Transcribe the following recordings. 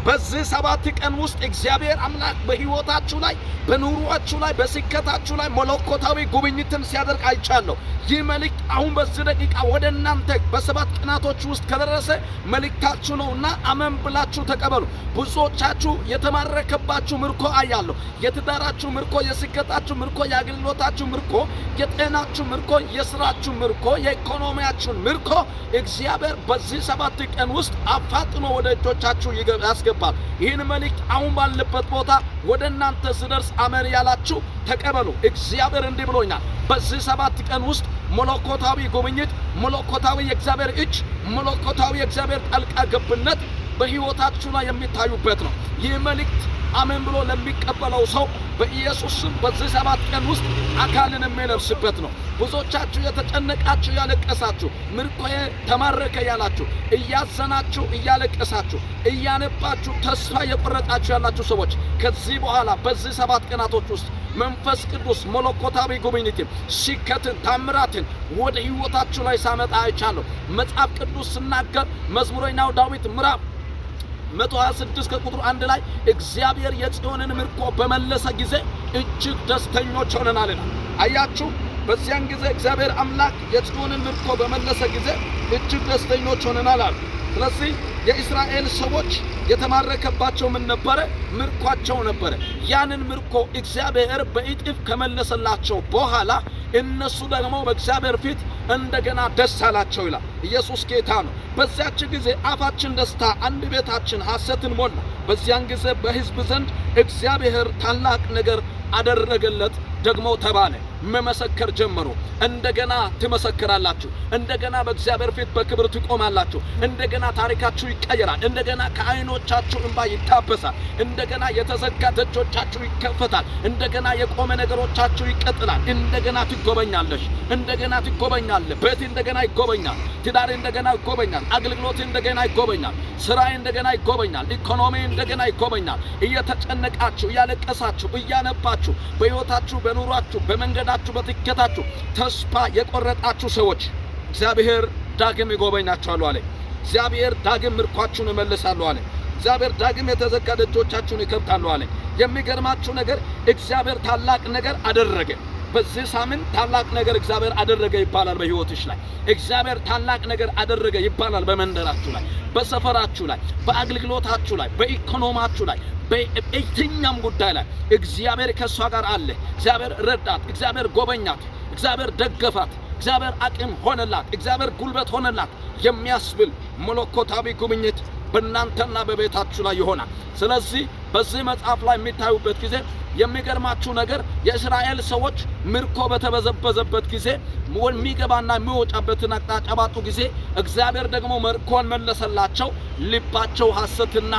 በዚህ 7 ቀን ውስጥ እግዚአብሔር አምላክ በሕይወታችሁ ላይ፣ በኑሯችሁ ላይ፣ በስኬታችሁ ላይ መለኮታዊ ጉብኝትን ሲያደርግ አይቻለሁ። ይህ መልእክት አሁን በዚህ ደቂቃ ወደ እናንተ በ7 ቀናቶች ውስጥ ከደረሰ መልእክታችሁ ነውና አመን ብላችሁ ተቀበሉ። ብዙዎቻችሁ የተማረከባችሁ ምርኮ አያለሁ። የትዳራችሁ ምርኮ፣ የስኬታችሁ ምርኮ፣ የአገልግሎታችሁ ምርኮ፣ የጤናችሁ ምርኮ፣ የስራችሁ ምርኮ፣ የኢኮኖሚያችሁን ምርኮ እግዚአብሔር በዚህ 7 ቀን ውስጥ አፋጥኖ ወደ እጆቻችሁ ያስገባል። ይህን መልእክት አሁን ባለበት ቦታ ወደ እናንተ ስደርስ አመን ያላችሁ ተቀበሉ። እግዚአብሔር እንዲህ ብሎኛል። በዚህ 7 ቀን ውስጥ መለኮታዊ ጉብኝት፣ መለኮታዊ የእግዚአብሔር እጅ፣ መለኮታዊ የእግዚአብሔር ጣልቃ ገብነት በሕይወታችሁ ላይ የሚታዩበት ነው። ይህ መልእክት አሜን ብሎ ለሚቀበለው ሰው በኢየሱስ ስም በዚህ 7 ቀን ውስጥ አካልን የሚለብስበት ነው። ብዙዎቻችሁ የተጨነቃችሁ፣ ያለቀሳችሁ፣ ምርኮዬ ተማረከ ያላችሁ፣ እያዘናችሁ፣ እያለቀሳችሁ፣ እያነባችሁ፣ ተስፋ የቆረጣችሁ ያላችሁ ሰዎች ከዚህ በኋላ በዚህ 7 ቀናቶች ውስጥ መንፈስ ቅዱስ መለኮታዊ ጉብኝትን፣ ስኬትን፣ ታምራትን ወደ ሕይወታችሁ ላይ ሳመጣ አይቻለሁ። መጽሐፍ ቅዱስ ስናገር መዝሙረኛው ዳዊት ምዕራፍ 126 ከቁጥር 1 ላይ እግዚአብሔር የጽዮንን ምርኮ በመለሰ ጊዜ እጅግ ደስተኞች ሆነናል ይላል። አያችሁ፣ በዚያን ጊዜ እግዚአብሔር አምላክ የጽዮንን ምርኮ በመለሰ ጊዜ እጅግ ደስተኞች ሆነናል አሉ። ስለዚህ የእስራኤል ሰዎች የተማረከባቸው ምን ነበረ? ምርኳቸው ነበረ። ያንን ምርኮ እግዚአብሔር በእጥፍ ከመለሰላቸው በኋላ እነሱ ደግሞ በእግዚአብሔር ፊት እንደገና ደስ አላቸው ይላል። ኢየሱስ ጌታ ነው። በዚያች ጊዜ አፋችን ደስታ፣ አንደበታችን ሐሴትን ሞላ። በዚያን ጊዜ በሕዝብ ዘንድ እግዚአብሔር ታላቅ ነገር አደረገለት ደግሞ ተባለ። መመሰከር ጀመሩ። እንደገና ትመሰክራላችሁ። እንደገና በእግዚአብሔር ፊት በክብር ትቆማላችሁ። እንደገና ታሪካችሁ ይቀየራል። እንደገና ከዓይኖቻችሁ እንባ ይታበሳል። እንደገና የተዘጋ ደጆቻችሁ ይከፈታል። እንደገና የቆመ ነገሮቻችሁ ይቀጥላል። እንደገና ትጎበኛለሽ። እንደገና ትጎበኛለህ። ቤት እንደገና ይጎበኛል። ትዳር እንደገና ይጎበኛል። አገልግሎት እንደገና ይጎበኛል። ስራ እንደገና ይጎበኛል። ኢኮኖሚ እንደገና ይጎበኛል። እየተጨነቃችሁ፣ እያለቀሳችሁ፣ እያነባችሁ፣ በሕይወታችሁ፣ በኑሯችሁ፣ በመንገዳችሁ፣ በትኬታችሁ ተስፋ የቆረጣችሁ ሰዎች እግዚአብሔር ዳግም ይጎበኛችኋል አለ። እግዚአብሔር ዳግም ምርኳችሁን እመልሳለሁ አለ። እግዚአብሔር ዳግም የተዘጋ ደጆቻችሁን ይከፍታሉ አለ። የሚገርማችሁ ነገር እግዚአብሔር ታላቅ ነገር አደረገ። በዚህ ሳምንት ታላቅ ነገር እግዚአብሔር አደረገ ይባላል። በሕይወትሽ ላይ እግዚአብሔር ታላቅ ነገር አደረገ ይባላል። በመንደራችሁ ላይ፣ በሰፈራችሁ ላይ፣ በአገልግሎታችሁ ላይ፣ በኢኮኖማችሁ ላይ፣ በየትኛም ጉዳይ ላይ እግዚአብሔር ከእሷ ጋር አለ። እግዚአብሔር ረዳት፣ እግዚአብሔር ጎበኛት፣ እግዚአብሔር ደገፋት፣ እግዚአብሔር አቅም ሆነላት፣ እግዚአብሔር ጉልበት ሆነላት የሚያስብል መለኮታዊ ጉብኝት በእናንተና በቤታችሁ ላይ ይሆናል። ስለዚህ በዚህ መጽሐፍ ላይ የሚታዩበት ጊዜ የሚገርማችሁ ነገር የእስራኤል ሰዎች ምርኮ በተበዘበዘበት ጊዜ፣ የሚገባና የሚወጣበትን አቅጣጫ ባጡ ጊዜ እግዚአብሔር ደግሞ ምርኮን መለሰላቸው። ልባቸው ሐሴትና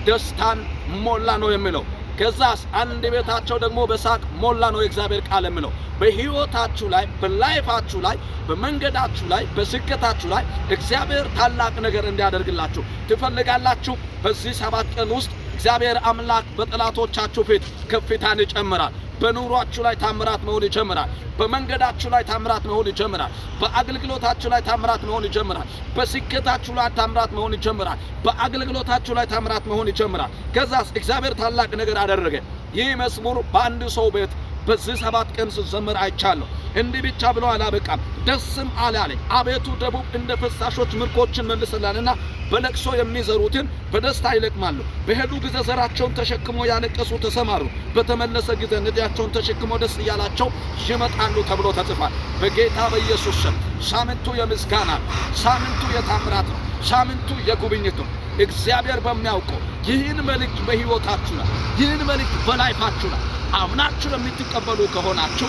ደስታን ሞላ ነው የሚለው። ከዛስ አንደበታቸው ደግሞ በሳቅ ሞላ ነው የእግዚአብሔር ቃል የሚለው። በሕይወታችሁ ላይ፣ በ life ኣችሁ ላይ፣ በመንገዳችሁ ላይ፣ በስኬታችሁ ላይ እግዚአብሔር ታላቅ ነገር እንዲያደርግላችሁ ትፈልጋላችሁ። በዚህ 7 ቀን ውስጥ እግዚአብሔር አምላክ በጠላቶቻችሁ ፊት ከፍታን ይጨምራል። በኑሯችሁ ላይ ታምራት መሆን ይጀምራል። በመንገዳችሁ ላይ ታምራት መሆን ይጀምራል። በአገልግሎታችሁ ላይ ታምራት መሆን ይጀምራል። በስኬታችሁ ላይ ታምራት መሆን ይጀምራል። በአገልግሎታችሁ ላይ ታምራት መሆን ይጀምራል። ከዛስ እግዚአብሔር ታላቅ ነገር አደረገ። ይህ መዝሙር በአንድ ሰው ቤት በዚህ 7 ቀን ስዘምር አይቻለሁ። እንዲህ ብቻ ብሎ አላበቃም። ደስም አለ አለኝ። አቤቱ፣ ደቡብ እንደ ፈሳሾች ምርኮችን መልሰላልና በለቅሶ የሚዘሩትን በደስታ ይለቅማሉ። በሄዱ ጊዜ ዘራቸውን ተሸክሞ ያለቀሱ ተሰማሩ። በተመለሰ ጊዜ ነዳያቸውን ተሸክሞ ደስ እያላቸው ይመጣሉ ተብሎ ተጽፏል። በጌታ በኢየሱስ ስም ሳምንቱ የምስጋና፣ ሳምንቱ የታምራት ነው። ሳምንቱ የጉብኝት ነው። እግዚአብሔር በሚያውቀው ይህን መልእክት በሕይወታችሁ ላይ፣ ይህን መልእክት በ life ኣችሁ ላይ አምናችሁ የምትቀበሉ ከሆናችሁ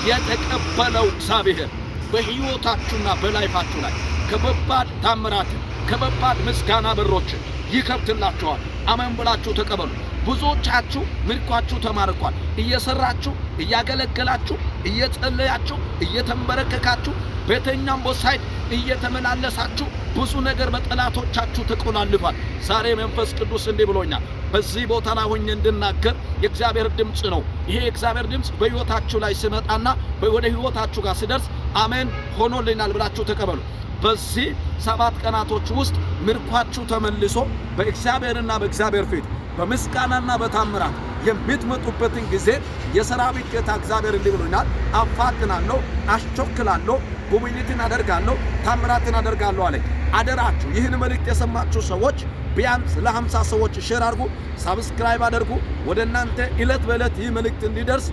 የተቀበለው እግዚአብሔር በሕይወታችሁና በ life ኣችሁ ላይ ከባባድ ታምራትን፣ ከባባድ ምስጋና በሮችን ይከፍትላችኋል። አመን ብላችሁ ተቀበሉ። ብዙዎቻችሁ ምርኳችሁ ተማርኳል። እየሰራችሁ፣ እያገለገላችሁ፣ እየጸለያችሁ፣ እየተንበረከካችሁ፣ በየትኛውም side እየተመላለሳችሁ ብዙ ነገር በጠላቶቻችሁ ተቆላልፏል። ዛሬ መንፈስ ቅዱስ እንዲህ ብሎኛል። በዚህ ቦታ ላይ ሆኜ እንድናገር የእግዚአብሔር ድምፅ ነው። ይሄ የእግዚአብሔር ድምፅ በሕይወታችሁ ላይ ስመጣና ወደ ሕይወታችሁ ጋር ስደርስ አሜን ሆኖልናል ብላችሁ ተቀበሉ። በዚህ 7 ቀናቶች ውስጥ ምርኳችሁ ተመልሶ በእግዚአብሔርና በእግዚአብሔር ፊት በምስጋናና በታምራት የምትመጡበትን ጊዜ የሰራዊት ጌታ እግዚአብሔር እንዲህ ብሎኛል። አፋጥናለሁ፣ አስቸኩላለሁ፣ ጉብኝትን አደርጋለሁ፣ ታምራትን አደርጋለሁ አለኝ። አደራችሁ ይህን መልእክት የሰማችሁ ሰዎች ቢያንስ ለ50 ሰዎች share አድርጉ፣ subscribe አድርጉ። ወደ እናንተ እለት በእለት ይህ መልእክት እንዲደርስ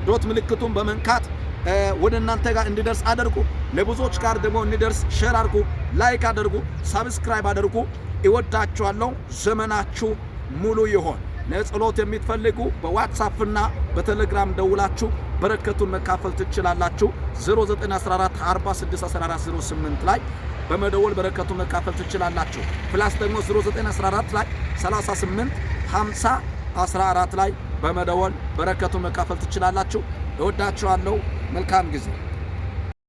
dot ምልክቱን በመንካት ወደ እናንተ ጋር እንዲደርስ አድርጉ። ለብዙዎች ጋር ደግሞ እንዲደርስ share አድርጉ፣ like አድርጉ፣ subscribe አድርጉ። እወዳችኋለሁ። ዘመናችሁ ሙሉ ይሆን። ለጸሎት የምትፈልጉ በዋትሳፕና በቴሌግራም ደውላችሁ በረከቱን መካፈል ትችላላችሁ። 0914 46 14 08 ላይ በመደወል በረከቱን መካፈል ትችላላችሁ። Plus ደግሞ 0914 ላይ 38 50 14 ላይ በመደወል በረከቱን መካፈል ትችላላችሁ። እወዳችኋለሁ። መልካም ጊዜ።